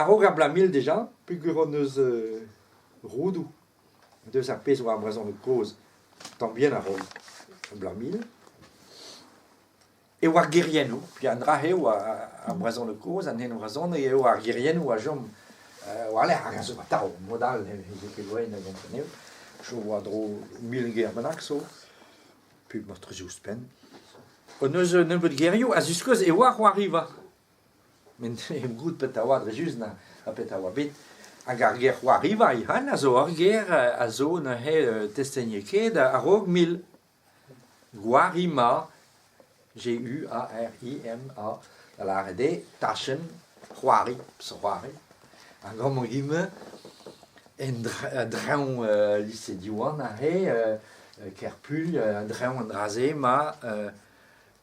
A-raok ar bloaz mil dija, peogwir hon eus roudoù deus ar pezh 'oa ar brezhoneg kozh tamm bihan a-raok ar bloaz mil, e oa ar geriennoù, pe an dra-se eo ar brezhoneg kozh, an henvrezhoneg eo ar geriennoù a chom war-lerc'h hag a zo atav, mod all ne veze ket loen da gompren eo, chom war-dro mil ger bennak zo, pe marteze ouzhpenn. Hon eus un nebeud gerioù a ziskouez e oa c'hoariva. Met hep goût petra oa dre just na petra oa bet. Hag ar ger c'hoariva Ihan a zo ur ger a zo neuze testeniekaet a-raok mil. Gwarima, G-U-A-R-I-M-A, da lâret eo tachenn c'hoari, c'hoari. Hag amañ ivez, en a-dreñv lise Diwan aze, Kerpuilh, a-dreñv an dra-se 'ma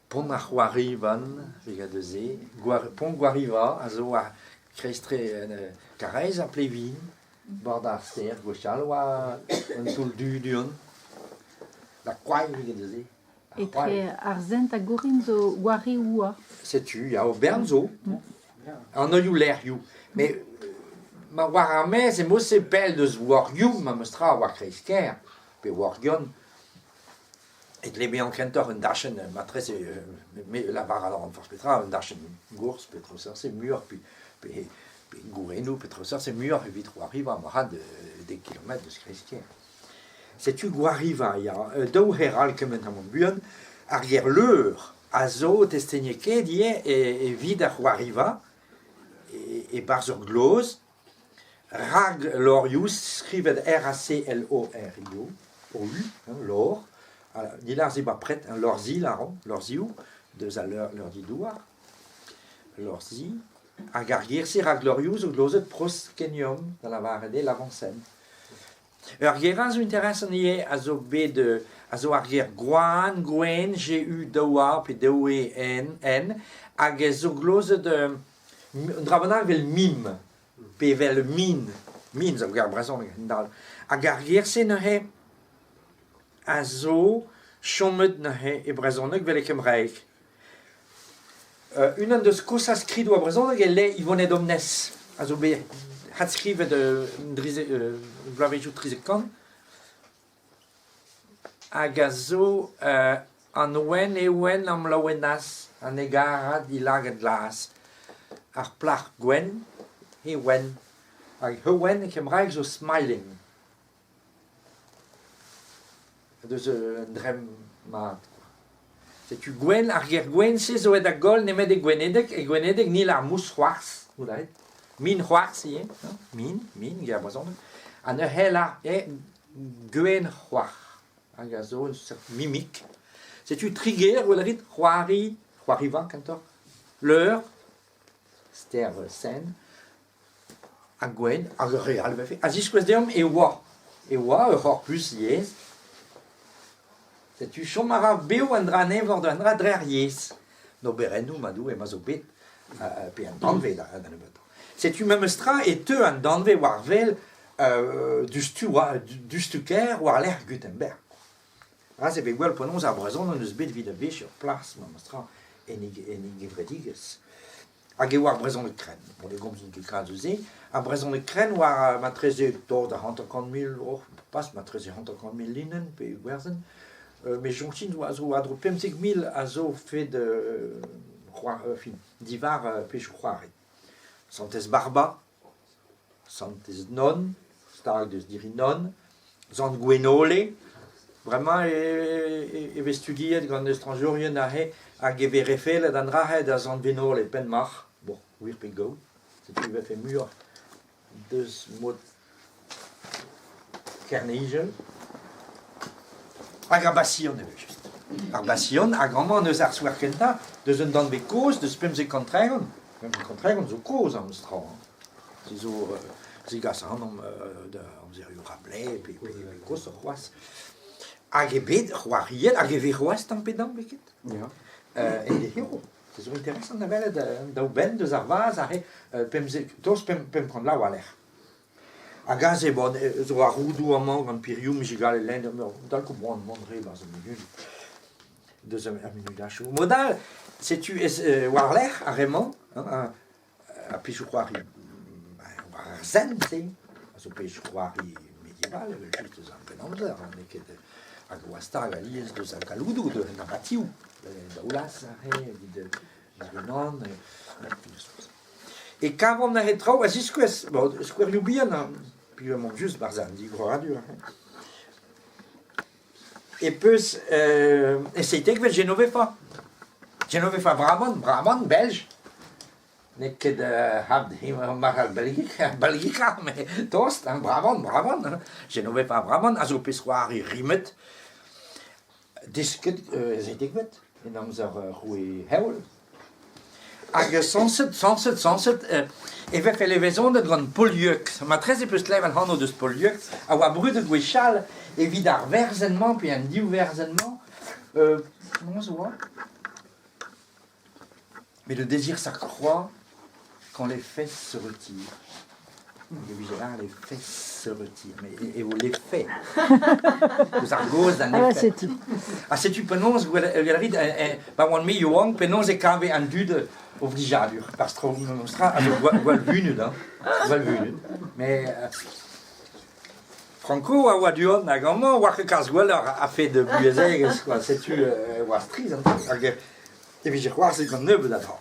Pont ar C'hoarivan, eget eus se, Pont Gwariva a zo war kreistre Karaez ha Plevin, bord ar stêr gwechall oa un toull du du-hont. La Coaille eget eus se. Etre ar sent ha Gourin zo Gwarivoa. Setu, ya, ur bern zo. An holl lec'hioù. Met ma war ar maez emañ-se pell deus Warioù memes tra war kreiz-kêr, pe Wargion. E tle bezañ kentoc'h un dachenn matreze me lavar a ran forzh petra, un dachenn gourz pe traoù seurt-se muioc'h pe pe pe gourennoù pe traoù seurt-se muioc'h evit c'hoariva marc'had dek kilometr deus kreiz-kêr. Setu goariva ya, daou c'her all kement ha mont buan, ar ger leur a zo testeniekaet ivez evit ar c'hoariva e-barzh ur gloz Rak lorioù skrivet R-A-C-L-O-R-I-O, O-U, hein, lor, dilarzh eo bepred, hein, lorzi lâromp, lorzioù, deus al leur-di-douar, lorzi, hag ar ger-se raglorioù zo glozet proskenium, da lavaret eo l'avant-scène. Ur ger all zo interesant ivez a zo bet a zo ar ger gwan, gwenn, G-U-A pe D-O-E-N-N, hag zo glozet un dra bennak evel mim. pe evel min, min zo ger brezhoneg a-hend-all. Hag ar ger-se neuze a zo chomet neuze e brezhoneg evel e kembraeg. Unan deus kosañ skridoù a brezhoneg eo Le Yvonne Omnes, a zo bet adskrivet bloavezhioù 30 hag a zo an Owen Ewen am laouenas, an hegarad he lagad glas. Ar plac'h gwenn, he wenn. Hag he wenn e kembraeg zo smiling. Deus un dremm mat. Setu gwenn, ar ger gwenn-se zo aet da goll nemet e gwenedeg. E gwenedeg ni lâr mousc'hoarzh, goût Min c'hoarzh ivez, min, min, ger brezhoneg. Ha neuze lâr eo gwenn-c'hoar, hag a zo un seurt mimik. Setu tri ger, gwell a rit, c'hoari, c'hoariva kentoc'h, leur, ster sen, ha gwenn, hag ur re all e vefe, a ziskouez deomp e oa, e oa ur c'horpus yezh. Setu chom a ra bev an dra eñvor d'an dra dre ar yezh. An oberennoù ma Doue ma zo bet, pe an danvez da nebeutañ. Setu memes tra e teu an danvez war wel diouzhtu-kaer war-lerc'h Gutenberg. Aze e vez gwell penaos ar brezhoneg n'eus bet evit a wech ur plas memes tra en e gevredigezh. Hag e oa ar brezhoneg krenn. Bon, ne gomzin ket kalz eus se. Ar brezhoneg krenn war matreze tort da 50 mil, oh, pas matreze 50 mil linenn pe gwerzenn. Me soñj din zo war-dro 15 mil a zo fed fin, diwar pezhioù c'hoari. Santez Barba, Santez Non, stag deus Dirinon, Sant Gwenole. Bremañ e vez studiet gant estrañjourien aze hag e vez refelet an dra-se da Sant Wenole Penmarc'h. Bon, gwir pe gaou, setu e vefe muioc'h deus mod Kerne-Izel. Hag ar Basion evel-just. Ar Basion, hag amañ neus ar soer kentañ, deus un danvez kozh, deus 1530. 1530 zo kozh an tra. Se zo zegas ac'hanomp da amzerioù Rabelais pe koshoc'h c'hoazh. Hag eo bet c'hoariet, hag e vez c'hoazh tamm pe damm, beket? Ya. En dehero. Se zo interesant da welet an daou benn deus ar vazh aze, pemzek, tost 500 vloaz war-lerc'h. Hag aze, bon, zo ar roudoù amañ gant Piriou, Mijigal e lenn, dalc'h boan mont re 'barzh ar munud. Deus ar munudachoù. Mod all, setu ez war-lerc'h ar re-mañ, ar pezhioù-c'hoari. War ar sent-se a zo pezh-c'hoari medieval evel-just eus ar Grennamzer, n'eo ket hag e oa stag alies deus ar galloudoù, deus an abatioù, daoulaz aze evit unan. E kavan neuze traoù a ziskouez, bon, skouerioù bihan, puis emaomp just 'barzh an digoradur. E peus e seitekvet Genovefa. Genovefa Brabant, Brabant, Belj. N'eo ket marc'had Belgika, met tost, hein, Brabant, Brabant, hein. Genovefa Brabant a zo pezh-c'hoari rimet, desket e seitekvet, en amzer roue Heol. Hag sañset, sañset, sañset e vefe levezonet gant Paul-Yeuc. Marteze 'peus klevet anv deus Paul-Yeuc, a oa brudet gwechall evit ar werzenn-mañ pe an div werzenn-mañ. Penaos e oa? Mais le désir s'accroît quand les fesses se retirent. E vije lâret les fesses se retirent, mais eo l'effet eus ar gaoz d'an Ah, effet. setu. Ha setu penaos, gwell a rit, pa oan-me yaouank, penaos e kave an dud o vlijadur. Ar stra a zo gwall vunut, hein, gwall vunut. Mais Franco a oa du-hont hag amañ 'oa ket kalz gwelloc'h a-fet buhezegezh, quoi. Setu e oa strizh an traoù. Hag e vije c'hoarzhet gant nebeut a dra.